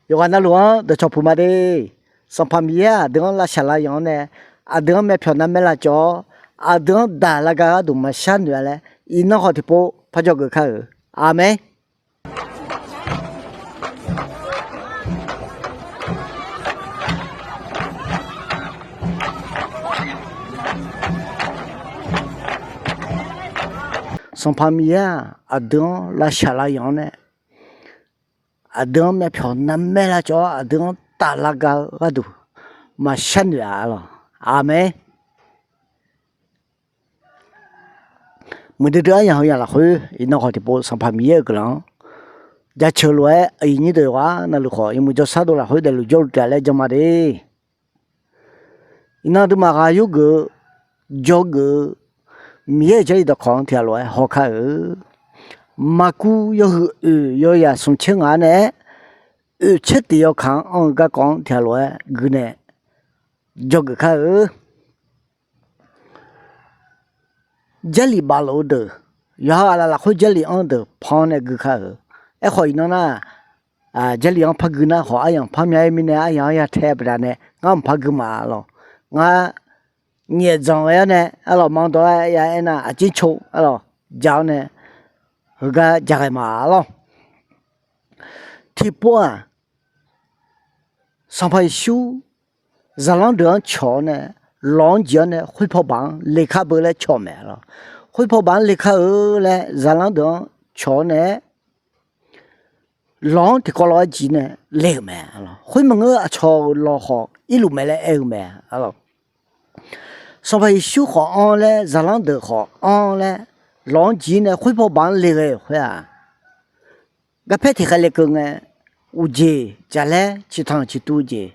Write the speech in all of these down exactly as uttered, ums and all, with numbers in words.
Yawqghaq navluf-anr dawqcawq puq ma de. Sanqpaq Miqyaer aqdui-anr lavshaq lavyanq-anr nae, aqdui-anr myavpyawq narmaer lavcawv-awr, aqdui-anr daq lavga gharduq maqshar noeq-a laer, iqnan khawf tiqpov par dzawgeuf kar-euq. Aqmeq. Sanqpaq Miqyaer-aq, aqdui-anr lavshaq lavyanq-anr nae, aqdui-anr myavpyawq narmaer lavcawv-awr, aqdui-anr daq lavga-eu gharduq maqshar noeq-a lawq. Aqmeq. Muiqdui dui aryamq heu yamq lafkhoer, iqnan khawf tiqpov Sanqpaq Miqyaer-euq guiqlanq-anr jaceuq lof-aer, aqyuif nyir deuq yawqghaq navluf khawf yawmuiq jawrshar dov lafkhoer daefluf jawrluf taef-a laer jan ma de. Iqnan aqduimaf ghaq yurgeuf-eu, dzawgeuf-eu, Miqyaer-euq Jarlif dawqkawq-anr tiqghaq lof-aer hawkar-euq. Maqkuv yawhuiq oeq yawzaq smq tser ngaq-anr nae aer, oeq tser tiq yawkaq-anr anr-eu garkawv-anr tiqghaq lof-aer guinae dzawgeuf kar-eu. Jarlif baflof-eu deuq, yawqha aqlaf lafkhoer Jarlif anr deuq pan-awr nae gui kar-euq. Aerkhawf iqnan nar, Jarlif-anr par gui nar khawf aryamq par mya-aer mirnae aryamq-anr ya tae baqdanae ngar mqpar gui ma lawq. Ngar nyaef dzanq ghae-awr nae arlawq, manr dawq-aer ya aernar aqcir co arlawq, ja-awr nae heugar ja ghae ma lawq. Tiqpov-aq, Sanqpaq Yeqsur zaqlanr deuq-anr cawq-awr nae, lawq-anr jeq-awr nae khoerpaw baq-anr lekar beu laer cawq mae lawq. Khoerpaw baq-anr lekar-eu laer zaqlanr deuq-anr cawq-awr nae-aer, lawq-anr tiqkawv lawq-aer jeq nae le-euq mae. Khoermaqngeur aqcawq-euq lawq khawf irluf mae laer aer-eu mae. Sanqpaq Yeqsur khawf anr laer, zaqlanr deuq khawf anr laer, lawq-anr jeq nae khoerpaw baq-anr le ghae-euq khoer-aq, garpaer tiqkhaeq lekeuv ngae, uqjeq jaqlaer ciqtanq ciqtuv jeq,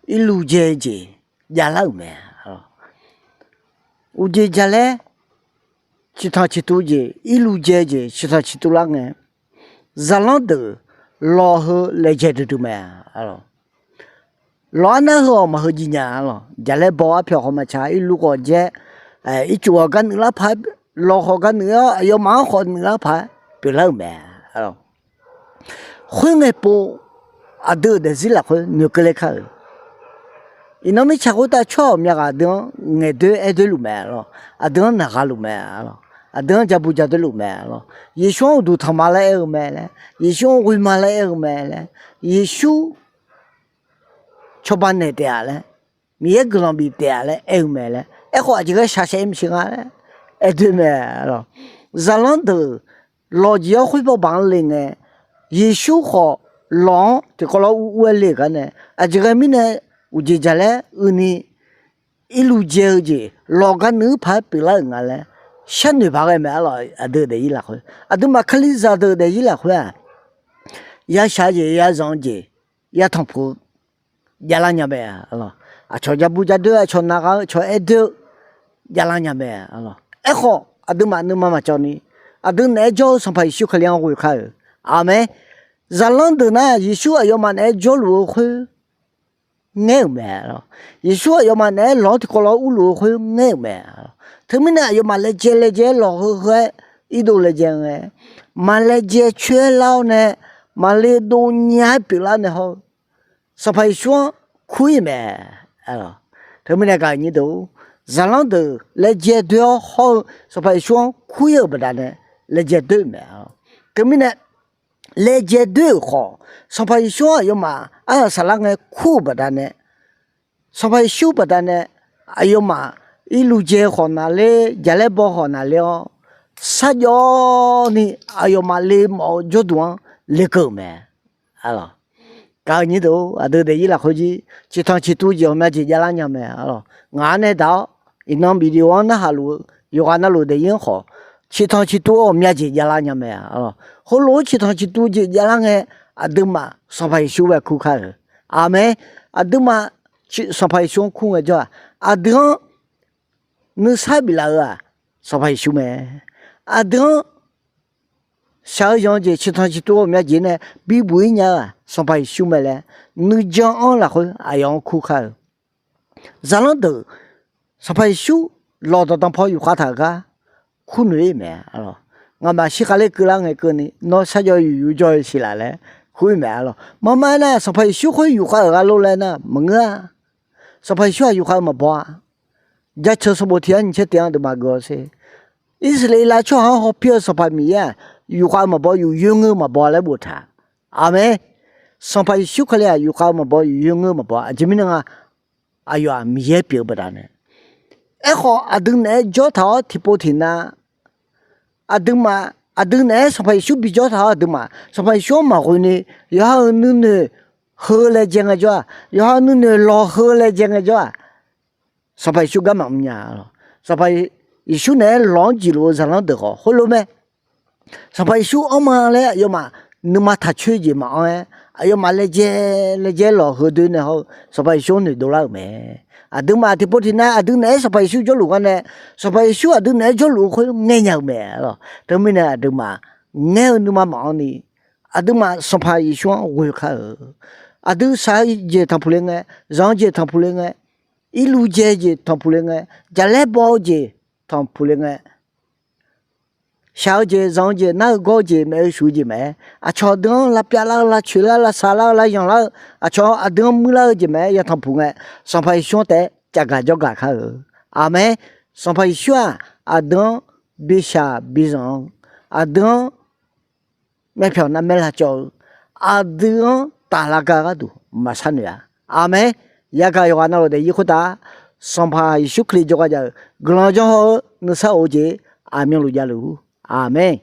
irluf jae-eu jeq javlar-euq mae. Uqjeq jaqlaer ciqtanq ciqtuv jeq, irluf jae-eu jeq ciqtanq ciqtuv lar ngae, zaqlanr deuq lawq heu laejae duidui mae. Lawq arnar heu-awq maqheu jiv nya lawq. Jaqlaer baw arpyawq khawf maqtsaq, irluf khawf jae, ircuf khawf gar nuif lar paq-aer, lawq khawf gar nuif-awr aqyawfmaf-anr khawf nuif lar paq-aer pyeuflar-euq mae. Khoerngae pov aqdui-euq daefzir lafkhoer noeqkeuv ler kar-euq. Iqnan mirtsaq khoertav tsawrhaq ghawqmya ghaq aqdui-anr ngaeqdoer aer doer luf mae lawq. Aqdui-anr naq gha luf mae lawq. Aqdui-anr ja bu ja doer luf mae lawq. Yeqsur-anr uqduq tanq ma laer aer-eu mae laer, Yeqsur-anr ghoe ma laer aer-eu mae laer, Yeqsur cawba naeq taef-a laer, Miqyaer guiqlanq bif taef-a laer aer-eu mae laer. Aerkhawf aqjeq ghae shaqshaev maqsiq nga laer aer doer mae lawq. Zaqlanr deuq lawq jeq-awr khoerpaw baq-anr le ngae, Yeqsur khawf lawq-anr tiqkawv lawr ur ur-aer le-euq gar nae, aqjeq ghae mirnae uqjeq jaqlaer uini irluf jae-eu jeq lawq gar nuif-eu paq-aer pyeuflar-euq nga laer sharnoeq paq ghae mae arlawq. Aqdui-euq daefzir lafkhoer, aqduimaf kalizaq deuq-euq daefzir lafkhoer-aq, ya shaq-eu jeq, ya zanq-eu jeq, ya tanqpuq-eu javlar nya mae. Aqcawq ja bu ja doer, aqcawq naq gha-eu, aqcawq aer doer-eu javlar nya mae. Aerkhawf aqduimaf nuima maqcawv ni, aqdui naeq-aer jawr-eu Sanqpaq Yeqsur Kali-anr ghoe kar-euq. Aqmeq. Zaqlanr deuq nar Yeqsur aqyawfmaf naeq-aer jawrluf-eu khoer ngaer-euq mae. Yeqsur aqyawfmaf naeq-aer lawq-anr tiqkawv lawr urluf-eu khoer ngaer-euq mae. Teumirnae aqyawfmaf laejae laejae-aer lawq heu heu-aer irdov laejae ngae, maq laejae coer-aer lar-awr nae, maq le dov nya-aer pyeuflar nae hawr-eu Sanqpaq Yeqsur-anr kur-ir mae. Teumirnae gaq-euq nyir deuq, zaqlanr deuq laejae doer-awr hawr-eu Sanqpaq Yeqsur-anr kur-ir-euq baqdanae laejae doer-euq mae. Teumirnae laejae doer-euq khawf, Sanqpaq Yeqsur-anr aqyawfmaf aryaq saflar ngae kur-euq baqdanae, Sanqpaq Yeqsur baqdanae aqyawfmaf irluf jae khawf naqler, jaqlaer baw khawf naqler-awr, sarjawv ni aqyawfmaf le mawf-eu jawrduq-anr lekeuv-euq mae. Gaq-euq nyir deuq, aqdui daefzir lafkhoer jir ciqtanq ciqtuv jeq ghawqmya jeq javlar nya mae. Ngaq-anr nae daq-awr iqnan video-anr narhaq luf-eu yawqghaq navluf daefzir-anr khawf, ciqtanq ciqtuv ghawqmya jeq javlar nya mae. Heulof-aer ciqtanq ciqtuv jeq javlar ngae, aqduimaf Sanqpaq Yeqsur ghae kur kar-euq. Aqmeq. Aqduimaf Sanqpaq Yeqsur-anr kur ngaejawr-aq, aqdui-anr nuisar biflaf-eu-aq Sanqpaq Yeqsur mae. Aqdui-anr shaq-eu zanq-eu jeq ciqtanq ciqtuv ghawqmya jeq nae bibuq-ir nya-eu-aq Sanqpaq Yeqsur mae laer nuijan-anr lafkhoer aqyawf-anr kur kar-eu. Zaqlanr deuq Sanqpaq Yeqsur lawqdawq danqpaw yufkhav taq-euq gar kurnoeq-ir mae. Ngamaf shirkhav ler keuvlar ngae keuvni nawr sarjawv yufyuf jawr-eu siq laf laer khoer mae-a lawq. Marma aernar, Sanqpaq Yeqsur khoer yufkhav-euq gharlof laer nar maqngeur-a. Sanqpaq Yeqsur-aq yufkhav-eu maqbaw-a. Jaceuq sanqbof tiq yar nyiq tser tiq-anr aqduimaf geuf-awr sher. Irsaqleqlav tsawrhaq-anr hawpir-eu Sanqpaq Miqyaer-aq, yufkhav-eu maqbaw, yufyoer ngeur-eu maqbaw laer boftaq. Aqmeq. Sanqpaq Yeqsur Kali-aq yufkhav-eu maqbaw, yufyoer ngeur-eu maqbaw. Aqjeq mirnae nga, aqyawf-aq Miqyaer pyeuf-eu baqdanae. Aerkhawf aqdui naeq-aer jawr taq-awr tiqpov tiqnav, aqduimaf, aqdui naeq-aer Sanqpaq Yeqsur bijawr taq-awr aqduimaf Sanqpaq Yeqsur-anr maqghoe ni, yawqha-euq nuinoeq heu laejae ngaejawr-aq, yawqha-euq nuinoeq lawq heu laejae ngaejawr-aq, Sanqpaq Yeqsur garma mrnya lawq. Sanqpaq Yeqsur naeq-aer lawq-anr jeqluf-eu zaqlanr deuq khawf khoerlof mae. Sanqpaq Yeqsur anrma laer aqyawfmaf nuima taq coer-eu jeq maqanr-aer, aqyawfmaf laejae laejae lawq heu doe nae hawr-eu Sanqpaq Yeqsur-anr noeqdov lar-euq mae. Aqduimaf tiqpov tiqnav aqdui naeq-aer Sanqpaq Yeqsur jawrluf gar nae, Sanqpaq Yeqsur aqdui naeq-aer jawrluf-eu khoer ngaeq nya-euq mae lawq. Teumirnae aqduimaf ngaer-eu nuima maqanr ni, aqduimaf Sanqpaq Yeqsur-anr ghoe kar-euq. Aqdui shaq-eu jeq tanqpuq le ngae, zanq-eu jeq tanqpuq le ngae, irluv jae-eu jeq tanqpuq le ngae, jaqlaer baw-eu jeq tanqpuq le ngae, shaq-eu jeq, zanq-eu jeq, nar-eu gawr-eu jeq, maeq-eu shuf-eu jeq maqaer, aqcawq aqdui-anr lavpyav lar-eu, lavcoeq lar-eu, lavsaq lar-eu, lavyanq lar-eu, aqcawq aqdui-anr muir lar-eu jeq maqaer, ya tanqpuq ngae, Sanqpaq Yeqsur-anr taef-aer cavgaq jawrgaq kar-euq. Aqmeq. Sanqpaq Yeqsur-aq, aqdui-anr bishaq bizanq-eu, aqdui-anr myavpyawq navmaer lavcawv-eu, aqdui-anr taflar gar gharduq maqsar noeq-a. Aqmeq. Yagaq yawqghaq navluf daefzir khoertav, Sanqpaq Yeqsur Kali jawrgar jav-eu guiqlanq janr hawr-eu nuisar of-eu jeq aqmyanluf javluf-ur. Aqmeq.